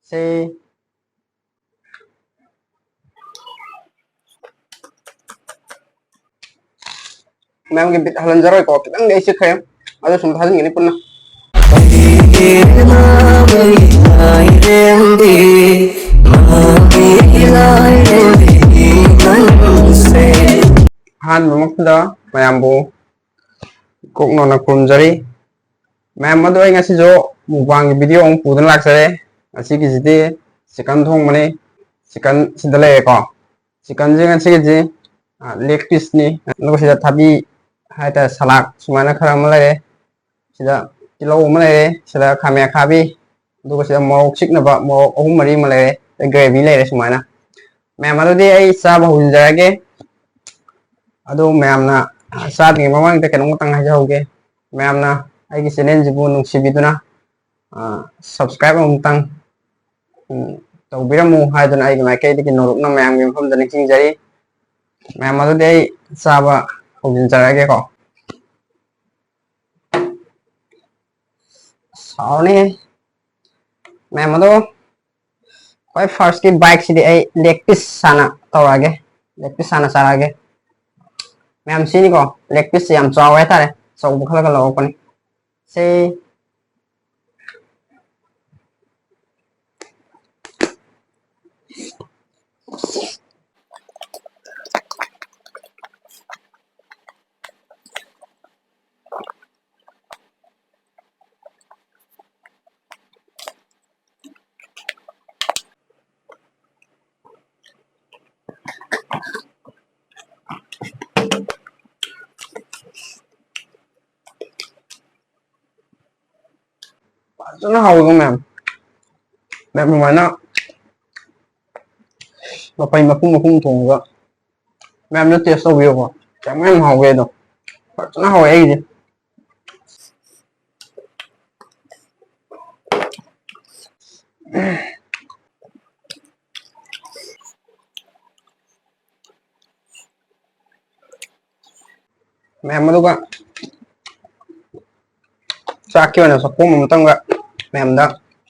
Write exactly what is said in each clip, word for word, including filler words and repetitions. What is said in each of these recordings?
ꯁꯦ꯫ ꯃꯌꯥꯝꯒꯤ ꯕꯤꯠ ꯍꯜꯍꯟꯖꯔꯣꯏꯀꯣ, ꯈꯤꯇꯪꯗꯤ ꯑꯩ ꯆꯤꯛꯈ꯭ꯔꯦ, ꯑꯗꯨ ꯁꯨꯝ ꯊꯥꯖꯤꯟꯒꯅꯤ ꯄꯨꯟꯅ꯫ ꯑꯍꯥꯟꯕꯃꯛꯇꯗ ꯃꯌꯥꯝꯕꯨ ꯀꯣꯛꯅꯣꯟꯅ ꯈꯨꯔꯨꯝꯖꯔꯤ꯫ ꯃꯌꯥꯝ ꯑꯗꯣ, ꯑꯩ ꯉꯁꯤꯁꯨ ꯃꯨꯛꯕꯥꯡꯒꯤ ꯚꯤꯗꯤꯑꯣ ꯑꯃꯨꯛ ꯄꯨꯗꯨꯅ ꯂꯥꯛꯆꯔꯦ꯫ ꯉꯁꯤꯒꯤꯁꯤꯗꯤ ꯆꯤꯀꯟ ꯊꯣꯡꯕꯅꯤ꯫ ꯆꯤꯀꯟ ꯁꯤꯗ ꯂꯩꯔꯦꯀꯣ꯫ ꯆꯤꯀꯟꯁꯦ ꯉꯁꯤꯒꯤꯁꯤ, ꯑ, ꯂꯦꯒ ꯄꯤꯁꯅꯤ꯫ ꯑꯗꯨꯒ ꯁꯤꯗ ꯊꯕꯤ ꯍꯥꯏꯇꯥꯔꯦ, ꯁꯂꯥꯗ ꯁꯨꯃꯥꯏꯅ ꯈꯔ ꯑꯃ ꯂꯩꯔꯦ꯫ ꯁꯤꯗ ꯇꯤꯜꯍꯧ ꯑꯃ ꯂꯩꯔꯦ꯫ ꯁꯤꯗ ꯈꯥꯃꯦꯟ ꯑꯈꯥꯕꯤ꯫ ꯑꯗꯨꯒ ꯁꯤꯗ ꯃꯣꯔꯣꯛ ꯆꯤꯛꯅꯕ ꯃꯣꯔꯣꯛ ꯑꯍꯨꯝ ꯃꯔꯤ ꯑꯃ ꯂꯩꯔꯦ꯫ ꯒ꯭ꯔꯦꯚꯤ ꯂꯩꯔꯦ ꯁꯨꯃꯥꯏꯅ꯫ ꯃꯌꯥꯝ, ꯑꯗꯨꯗꯤ ꯑꯩ ꯆꯥꯕ ꯍꯧꯖꯔꯒꯦ꯫ ꯑꯗꯨ ꯃꯌꯥꯝꯅ ꯆꯥꯗ꯭ꯔꯤꯉꯩ ꯃꯃꯥꯡꯗ ꯀꯩꯅꯣꯝꯇꯪ ꯍꯥꯏꯖꯍꯧꯒꯦ꯫ ꯃꯌꯥꯝꯅ ꯑꯩꯒꯤ ꯆꯦꯅꯦꯜꯁꯤꯕꯨ ꯅꯨꯡꯁꯤꯕꯤꯗꯨꯅ, ꯑ, ꯁꯕꯁꯀ꯭ꯔꯥꯏꯕ ꯑꯃꯨꯛꯇꯪ, ꯎꯝ, ꯇꯧꯕꯤꯔꯝꯃꯨ ꯍꯥꯏꯗꯨꯅ ꯑꯩꯒꯤ ꯃꯥꯏꯀꯩꯗꯒꯤ ꯅꯣꯔꯨꯛꯅ ꯃꯌꯥꯝꯒꯤ ꯃꯐꯝꯗ ꯅꯤꯡꯁꯤꯡꯖꯔꯤ꯫ ꯃꯌꯥꯝ, ꯑꯗꯨꯗꯤ ꯑꯩ ꯆꯥꯕ ꯍꯧꯖꯤꯟꯖꯔꯛꯑꯒꯦꯀꯣ꯫ ꯁꯥꯎꯔꯅꯤ꯫ ꯃꯌꯥꯝ ꯑꯗꯣ, ꯈ꯭ꯋꯥꯏ ꯐꯥꯔꯁꯀꯤ ꯕꯥꯏꯠꯁꯤꯗꯤ ꯑꯩ ꯂꯦꯒ ꯄꯤꯁ ꯍꯥꯟꯅ ꯇꯧꯔꯛꯑꯒꯦ꯫ ꯂꯦꯒ ꯄꯤꯁ ꯍꯥꯟꯅ ꯆꯥꯔꯛꯑꯒꯦ꯫ ꯃꯌꯥꯝ, ꯁꯤꯅꯤꯀꯣ, ꯂꯦꯒ ꯄꯤꯁꯁꯦ ꯌꯥꯝ ꯆꯥꯎꯋꯦ ꯍꯥꯏꯇꯥꯔꯦ꯫ ꯑꯆꯧꯕ ꯈꯜꯂꯒ ꯂꯧꯔꯛꯄꯅꯤ꯫ ꯁꯤ ꯐꯖꯅ ꯍꯥꯎꯋꯤꯀꯣ ꯃꯌꯥꯝ꯫ ꯃꯌꯥꯝ ꯑꯗꯨꯃꯥꯏꯅ ꯃꯐꯩ ꯃꯄꯨꯝ ꯃꯄꯨꯝ ꯊꯣꯡꯉꯒ ꯃꯌꯥꯝꯅ ꯇꯦꯁ ꯇꯧꯕꯤꯌꯨꯀꯣ꯫ ꯌꯥꯝ ꯌꯥꯝ ꯍꯥꯎꯋꯦ ꯑꯗꯣ꯫ ꯐꯖꯅ ꯍꯥꯎꯋꯦ ꯑꯩꯒꯤꯗꯤ꯫ ꯃꯌꯥꯝ, ꯑꯗꯨꯒ ꯆꯥꯛꯀꯤ ꯑꯣꯏꯅ ꯆꯥꯛꯈꯣꯝ ꯑꯃꯇꯪꯒ ꯃꯌꯥꯝꯗ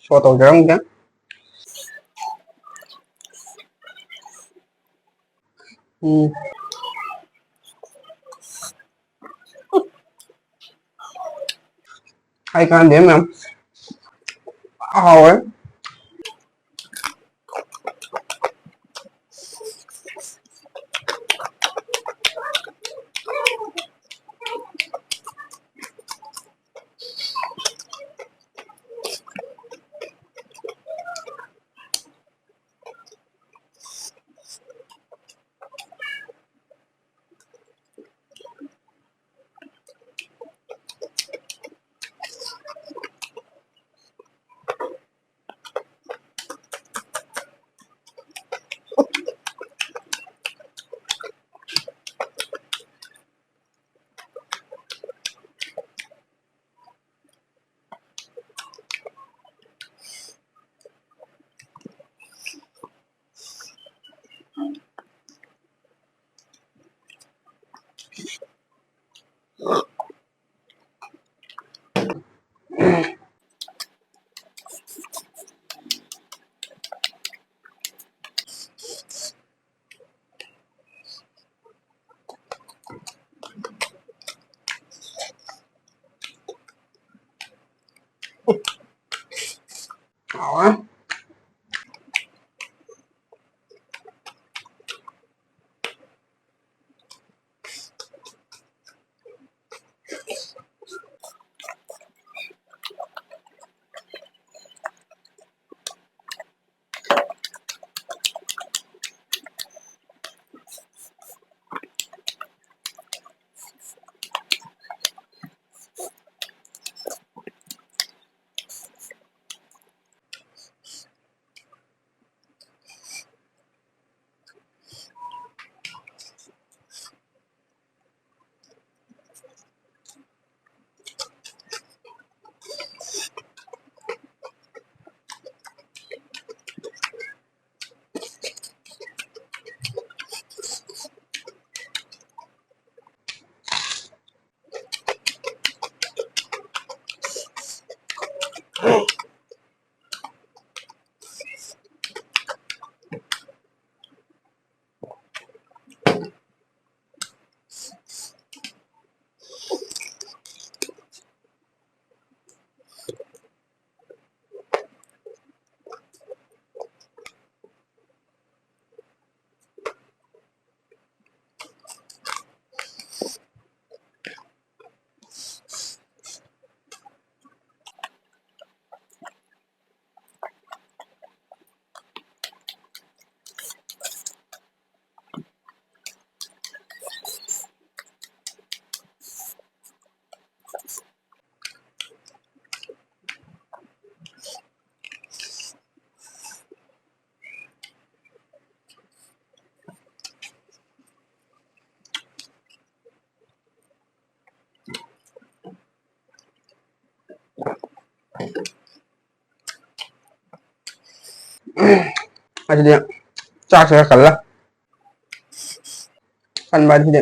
ꯁꯣ ꯇꯧꯖꯔꯝꯒꯦ꯫ ꯎꯝ꯫ ꯑꯩ ꯀꯥꯟꯗꯦ ꯃꯌꯥꯝ꯫ ꯍꯥꯎꯋꯦ꯫ ꯑꯁꯤꯗꯤ ꯆꯥꯛꯁꯦ ꯈꯔ ꯀꯜꯂ, ꯀꯟꯕ ꯍꯥꯏꯗꯤ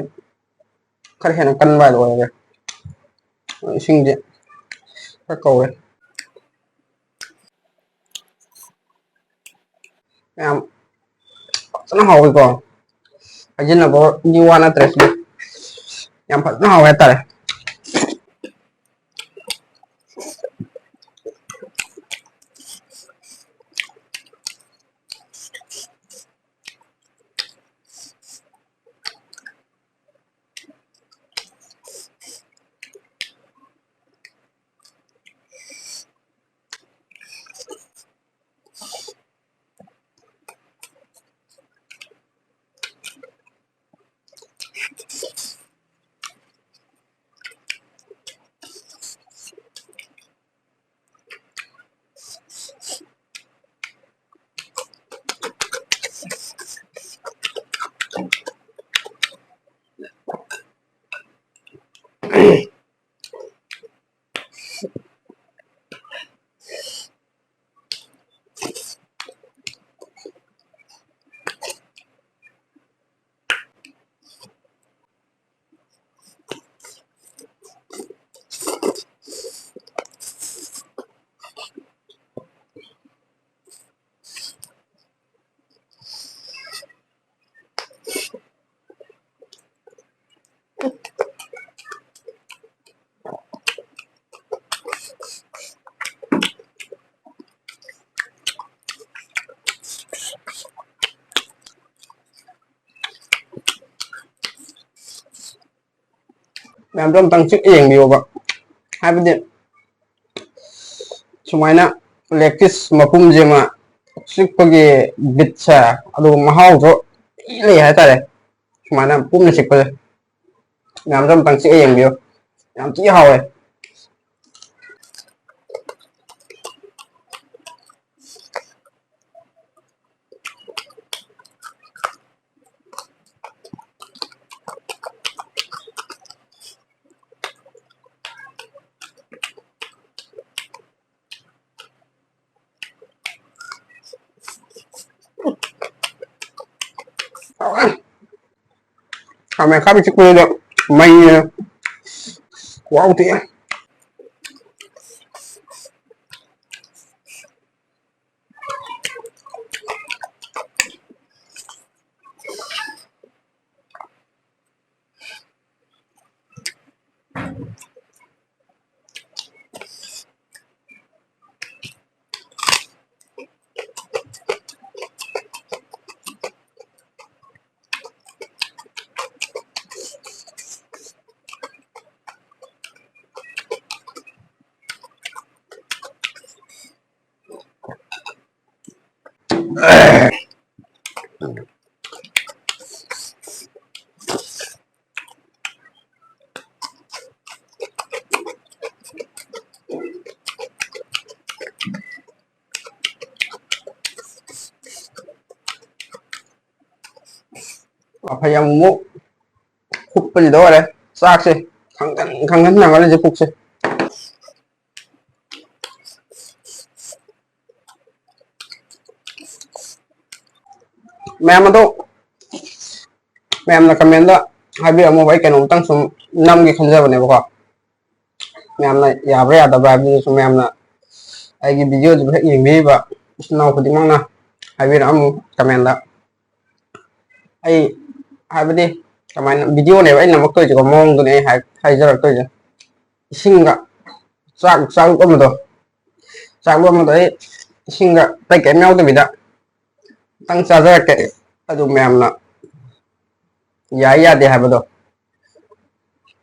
ꯈꯔ ꯍꯦꯟꯅ ꯀꯟꯕ ꯍꯥꯏꯗꯣ ꯑꯣꯏꯔꯦ꯫ ꯏꯁꯤꯡꯁꯦ ꯈꯔ ꯀꯧꯔꯦ꯫ ꯌꯥꯝ ꯐꯖꯅ ꯍꯥꯎꯋꯤꯀꯣ꯫ ꯍꯥꯏꯖꯤꯟꯅꯕꯒꯤ ꯋꯥ ꯅꯠꯇ꯭ꯔꯦ ꯁꯤꯗꯤ꯫ ꯌꯥꯝ ꯐꯖꯅ ꯍꯥꯎꯋꯦ ꯍꯥꯏꯇꯥꯔꯦ꯫ ꯃꯌꯥꯝꯁꯨ ꯑꯝꯇꯪ ꯆꯤꯛꯑ ꯌꯦꯡꯕꯤꯌꯣꯕ꯫ ꯍꯥꯏꯕꯗꯤ ꯁꯨꯃꯥꯏꯅ ꯂꯦꯛꯇꯤꯁ ꯃꯄꯨꯝꯁꯤꯃ ꯆꯤꯛꯄꯒꯤ ꯕꯤꯠꯁꯦ, ꯑꯗꯨꯒ ꯃꯍꯥꯎꯁꯨ ꯊꯤ ꯂꯩ ꯍꯥꯏꯇꯥꯔꯦ꯫ ꯁꯨꯃꯥꯏꯅ ꯄꯨꯝꯅ ꯆꯤꯛꯄꯁꯦ ꯃꯌꯥꯝꯁꯨ ꯑꯝꯇꯪ ꯆꯤꯛꯑ ꯌꯦꯡꯕꯤꯌꯨ, ꯌꯥꯝ ꯊꯤ ꯍꯥꯎꯋꯦ꯫ ꯈꯥꯃꯦꯟ ꯑꯈꯥꯕꯤ ꯆꯤꯛꯄꯗꯨꯗ ꯃꯩꯅ ꯈꯨꯍꯥꯎ ꯊꯤ꯫ ꯃꯐꯩ ꯑꯃꯨꯛ ꯍꯨꯛꯄꯁꯤꯗ ꯑꯣꯏꯔꯦ꯫ ꯆꯥꯛꯁꯦ ꯈꯪꯒꯟ ꯈꯪꯒꯟ ꯉꯥꯡꯒꯜꯂꯤꯁꯦ ꯄꯨꯛꯁꯦ꯫ ꯃꯌꯥꯝ ꯑꯗꯣ, ꯃꯌꯥꯝꯅ ꯀꯃꯦꯟꯗ ꯍꯥꯏꯕꯤꯔꯝꯃꯣ, ꯑꯩ ꯀꯩꯅꯣꯝꯇꯪ ꯁꯨꯝ ꯅꯝꯒꯦ ꯈꯟꯖꯕꯅꯦꯕꯀꯣ꯫ ꯃꯌꯥꯝꯅ ꯌꯥꯕ꯭ꯔꯥ ꯌꯥꯗꯕ꯭ꯔꯥ ꯍꯥꯏꯕꯗꯨꯁꯨ ꯃꯌꯥꯝꯅ ꯑꯩꯒꯤ ꯚꯤꯗꯤꯑꯣꯁꯤꯕꯨ ꯍꯦꯛ ꯌꯦꯡꯕꯤꯔꯤꯕ ꯏꯆꯤꯟ ꯏꯅꯥꯎ ꯈꯨꯗꯤꯡꯃꯛꯅ ꯍꯥꯏꯕꯤꯔꯛꯑꯝꯃꯨ ꯀꯃꯦꯟꯗ꯫ ꯑꯩ ꯍꯥꯏꯕꯗꯤ ꯀꯃꯥꯏꯅ ꯚꯤꯗꯤꯑꯣꯅꯦꯕ ꯑꯩꯅ ꯅꯝꯃꯛꯇꯣꯏꯁꯦꯀꯣ, ꯃꯑꯣꯡꯗꯨꯅꯦ ꯑꯩ ꯍꯥꯏ-, ꯍꯥꯏꯖꯔꯛꯇꯣꯏꯁꯦ꯫ ꯏꯁꯤꯡꯒ ꯆꯥꯛ ꯆꯥꯛꯂꯨꯛ ꯑꯃꯗꯣ, ꯆꯥꯛꯂꯨꯛ ꯑꯃꯗꯣ ꯑꯩ ꯏꯁꯤꯡꯒ ꯑꯇꯩ ꯀꯩꯝ ꯌꯥꯎꯗꯕꯤꯗ ꯈꯤꯇꯪ ꯆꯥꯖꯔꯛꯀꯦ꯫ ꯑꯗꯨ ꯃꯌꯥꯝꯅ ꯌꯥꯏ ꯌꯥꯗꯦ ꯍꯥꯏꯕꯗꯣ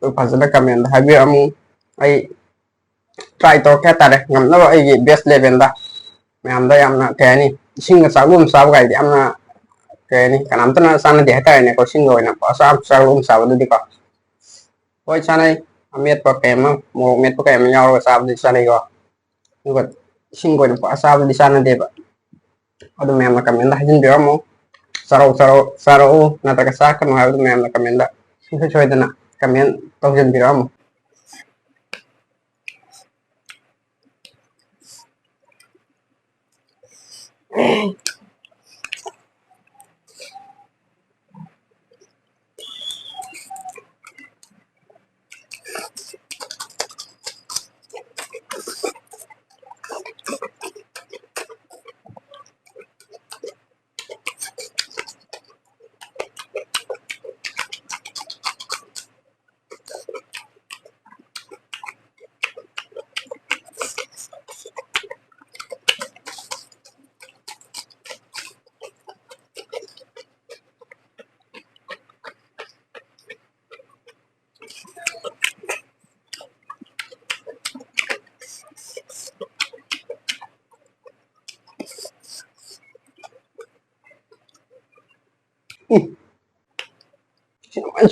ꯑꯗꯨ ꯐꯖꯅ ꯀꯃꯦꯟꯗ ꯍꯥꯏꯕꯤꯔꯛꯑꯝꯃꯨ꯫ ꯑꯩ ꯇ꯭ꯔꯥꯏ ꯇꯧꯔꯛꯀꯦ ꯍꯥꯏꯇꯥꯔꯦ, ꯉꯝꯅꯕ ꯑꯩꯒꯤ ꯕꯦꯁ ꯂꯦꯚꯦꯜꯗ꯫ ꯃꯌꯥꯝꯗ ꯌꯥꯝꯅ, ꯀꯩ ꯍꯥꯏꯅꯤ, ꯏꯁꯤꯡꯒ ꯆꯥꯛꯂꯨꯛ ꯑꯃ ꯆꯥꯕ ꯀꯥꯏꯗꯤ ꯌꯥꯝꯅ, ꯀꯩ ꯍꯥꯏꯅꯤ, ꯀꯅꯥꯝꯇꯅ ꯆꯥꯟꯅꯗꯦ ꯍꯥꯏꯇꯥꯔꯦꯅꯦꯀꯣ, ꯏꯁꯤꯡꯒ ꯑꯣꯏꯅ ꯄꯨꯔꯥ ꯆꯥꯛ ꯆꯥꯛꯂꯨꯛ ꯑꯃ ꯆꯥꯕꯗꯨꯗꯤꯀꯣ꯫ ꯍꯣꯏ, ꯆꯥꯅꯩ, ꯑꯃꯦꯠꯄ ꯀꯩ ꯑꯃ, ꯃꯣꯔꯣꯛ ꯃꯦꯠꯄ ꯀꯩ ꯑꯃ ꯌꯥꯎꯔꯒ ꯆꯥꯕꯗꯤ ꯆꯥꯅꯩꯀꯣ꯫ ꯑꯗꯨꯒ ꯏꯁꯤꯡꯒ ꯑꯣꯏꯅ ꯄꯨꯔꯥ ꯆꯥꯕꯗꯤ ꯆꯥꯟꯅꯗꯦꯕ꯫ ꯑꯗꯨ ꯃꯌꯥꯝꯅ ꯀꯃꯦꯟꯗ ꯍꯥꯏꯖꯤꯟꯕꯤꯔꯝꯃꯣ꯫ ꯆꯥꯔꯧ ꯆꯥꯔꯧ ꯆꯥꯔꯛꯎ ꯅꯠꯇ꯭ꯔꯒ ꯆꯥꯔꯛꯀꯅꯨ ꯍꯥꯏꯕꯗꯨ ꯃꯌꯥꯝꯅ ꯀꯃꯦꯟꯗ ꯁꯨꯡꯁꯣꯏ ꯁꯣꯏꯗꯅ ꯀꯃꯦꯟ ꯇꯧꯁꯤꯟꯕꯤꯔꯛꯑꯝꯃꯣ꯫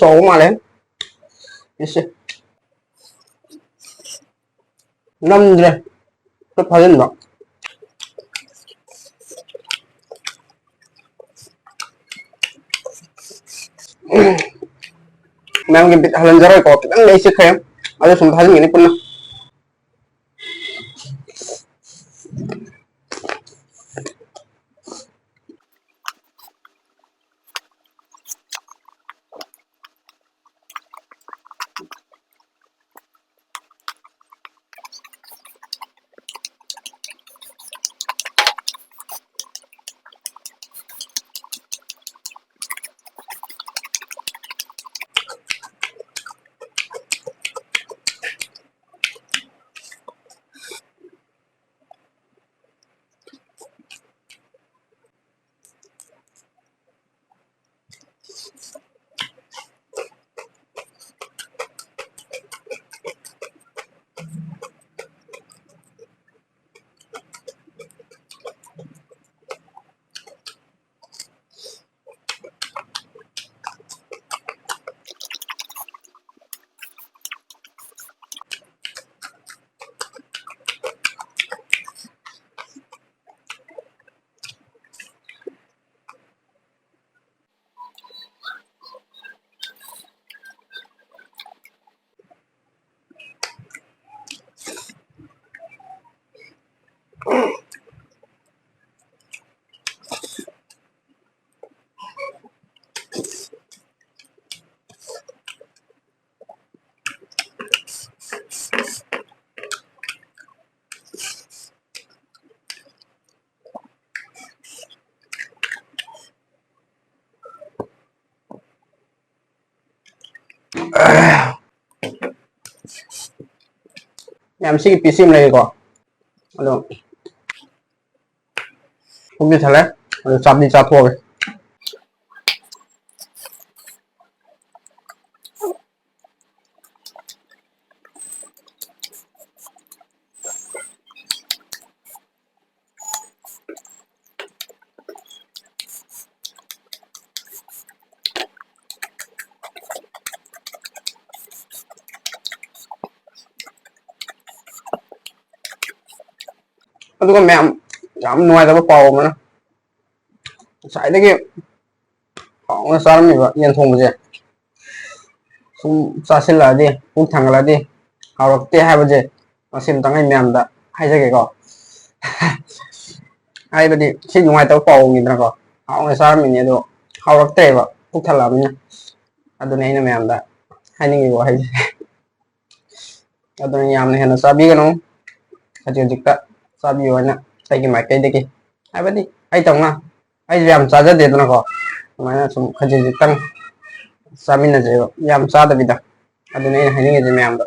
ꯆꯥꯎꯕ ꯃꯥꯜꯂꯦ꯫ ꯏꯁꯦ꯫ ꯅꯝꯗ꯭ꯔꯦ꯫ ꯈꯨꯠ ꯐꯥꯖꯤꯟꯕ꯫ ꯃꯌꯥꯝꯒꯤ ꯕꯤꯠ ꯍꯜꯍꯟꯖꯔꯣꯏꯀꯣ, ꯈꯤꯇꯪꯗꯤ ꯑꯩ ꯆꯤꯛꯈ꯭ꯔꯦ꯫ ꯑꯗꯨ ꯁꯨꯝ ꯊꯥꯖꯤꯟꯒꯅꯤ ꯄꯨꯟꯅ꯫ ꯌꯥꯝ ꯁꯤꯒꯤ ꯄꯤꯁ ꯑꯃ ꯂꯩꯔꯦꯀꯣ꯫ ꯑꯗꯣ ꯄꯨꯛꯇꯤ ꯊꯜꯂꯦ꯫ ꯑꯗꯣ ꯆꯥꯕꯗꯤ ꯆꯥꯊꯣꯛꯑꯒꯦ꯫ ꯑꯗꯨꯒ ꯃꯌꯥꯝ, ꯌꯥꯝ ꯅꯨꯡꯉꯥꯏꯇꯕ ꯄꯥꯎ ꯑꯃꯅ, ꯉꯁꯥꯏꯗꯒꯤ ꯍꯥꯎꯅ ꯆꯥꯔꯝꯃꯤꯕ ꯌꯦꯟ ꯊꯣꯡꯕꯁꯦ ꯁꯨꯝ ꯆꯥꯁꯤꯜꯂꯛꯑꯗꯤ, ꯄꯨꯛ ꯊꯥꯡꯒꯠꯂꯛꯑꯗꯤ ꯍꯥꯎꯔꯛꯇꯦ ꯍꯥꯏꯕꯁꯦ ꯉꯁꯤ ꯑꯃꯇꯪ ꯑꯩ ꯃꯌꯥꯝꯗ ꯍꯥꯏꯖꯒꯦꯀꯣ꯫ ꯍꯥꯏꯕꯗꯤ ꯁꯤ ꯅꯨꯡꯉꯥꯏꯇꯕ ꯄꯥꯎꯅꯤꯗꯅꯀꯣ, ꯍꯥꯎꯅ ꯆꯥꯔꯝꯃꯤꯅꯦ ꯑꯗꯣ ꯍꯥꯎꯔꯛꯇ꯭ꯔꯦꯕ, ꯄꯨꯛ ꯊꯜꯂꯛꯑꯕꯅꯤꯅ꯫ ꯑꯗꯨꯅꯤ ꯑꯩꯅ ꯃꯌꯥꯝꯗ ꯍꯥꯏꯅꯤꯡꯉꯤꯕ ꯋꯥꯍꯩꯁꯦ꯫ ꯑꯗꯨꯅ ꯌꯥꯝꯅ ꯍꯦꯟꯅ ꯆꯥꯕꯤꯒꯅꯨ, ꯈꯖꯤꯛ ꯈꯖꯤꯛꯇ ꯆꯥꯕꯤꯌꯨ ꯍꯥꯏꯅ ꯑꯩꯒꯤ ꯃꯥꯏꯀꯩꯗꯒꯤ, ꯍꯥꯏꯕꯗꯤ ꯑꯩ ꯇꯧꯅ ꯑꯩꯁꯨ ꯌꯥꯝ ꯆꯥꯖꯗꯦꯗꯅꯀꯣ, ꯑꯗꯨꯃꯥꯏꯅ ꯁꯨꯝ ꯈꯖꯤꯛ ꯈꯖꯤꯛꯇꯪ ꯆꯥꯃꯤꯟꯅꯖꯦꯕ, ꯌꯥꯝ ꯆꯥꯗꯕꯤꯗ꯫ ꯑꯗꯨꯅꯤ ꯑꯩꯅ ꯍꯥꯏꯅꯤꯡꯉꯤꯁꯦ ꯃꯌꯥꯝꯗ꯫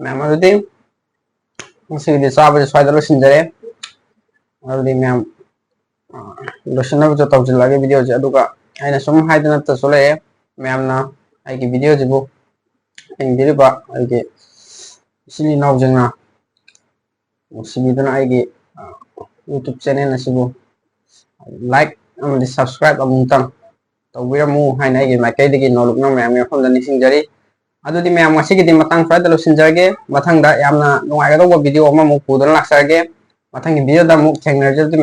ꯃꯌꯥꯝ ꯑꯗꯨꯗꯤ ꯉꯁꯤꯒꯤꯗꯤ ꯆꯥꯕꯁꯦ ꯁ꯭ꯋꯥꯏꯗ ꯂꯣꯏꯁꯤꯟꯖꯔꯦ꯫ ꯑꯗꯨꯗꯤ ꯃꯌꯥꯝ, ꯑ, ꯂꯣꯏꯁꯤꯟꯅꯕꯁꯨ ꯇꯧꯁꯤꯜꯂꯛꯑꯒꯦ ꯚꯤꯗꯤꯑꯣꯁꯦ꯫ ꯑꯗꯨꯒ ꯑꯩꯅ ꯁꯨꯝ ꯍꯥꯏꯗꯅꯇꯁꯨ ꯂꯩꯔꯦ, ꯃꯌꯥꯝꯅ ꯑꯩꯒꯤ ꯚꯤꯗꯤꯑꯣꯁꯤꯕꯨ ꯌꯦꯡꯕꯤꯔꯤꯕ ꯑꯩꯒꯤ ꯏꯆꯤꯜ ꯏꯅꯥꯎꯁꯤꯡꯅ ꯅꯨꯡꯁꯤꯕꯤꯗꯨꯅ ꯑꯩꯒꯤ, ꯑ, YouTube ꯆꯦꯅꯦꯜ ꯑꯁꯤꯕꯨ like ꯑꯃꯗꯤ subscribe ꯑꯃꯨꯛꯇꯪ ꯇꯧꯕꯤꯔꯝꯃꯨ ꯍꯥꯏꯅ ꯑꯩꯒꯤ ꯃꯥꯏꯀꯩꯗꯒꯤ ꯅꯣꯂꯨꯛꯅ ꯃꯌꯥꯝꯒꯤ ꯃꯐꯝꯗ ꯅꯤꯡꯁꯤꯡꯖꯔꯤ꯫ ꯑꯗꯨꯗꯤ ꯃꯌꯥꯝ ꯉꯁꯤꯒꯤꯗꯤ ꯃꯇꯥꯡ ꯁ꯭ꯋꯥꯏꯗ ꯂꯣꯏꯁꯤꯟꯖꯔꯒꯦ꯫ ꯃꯊꯪꯗ ꯌꯥꯝꯅ ꯅꯨꯡꯉꯥꯏꯒꯗꯧꯕ ꯚꯤꯗꯤꯑꯣ ꯑꯃꯃꯨꯛ ꯄꯨꯗꯨꯅ ꯂꯥꯛꯆꯔꯒꯦ꯫ ꯃꯊꯪꯒꯤ ꯚꯤꯗꯤꯑꯣꯗ ꯑꯃꯨꯛ ꯊꯦꯡꯅꯔꯁꯤ꯫ ꯑꯗꯨꯗꯤ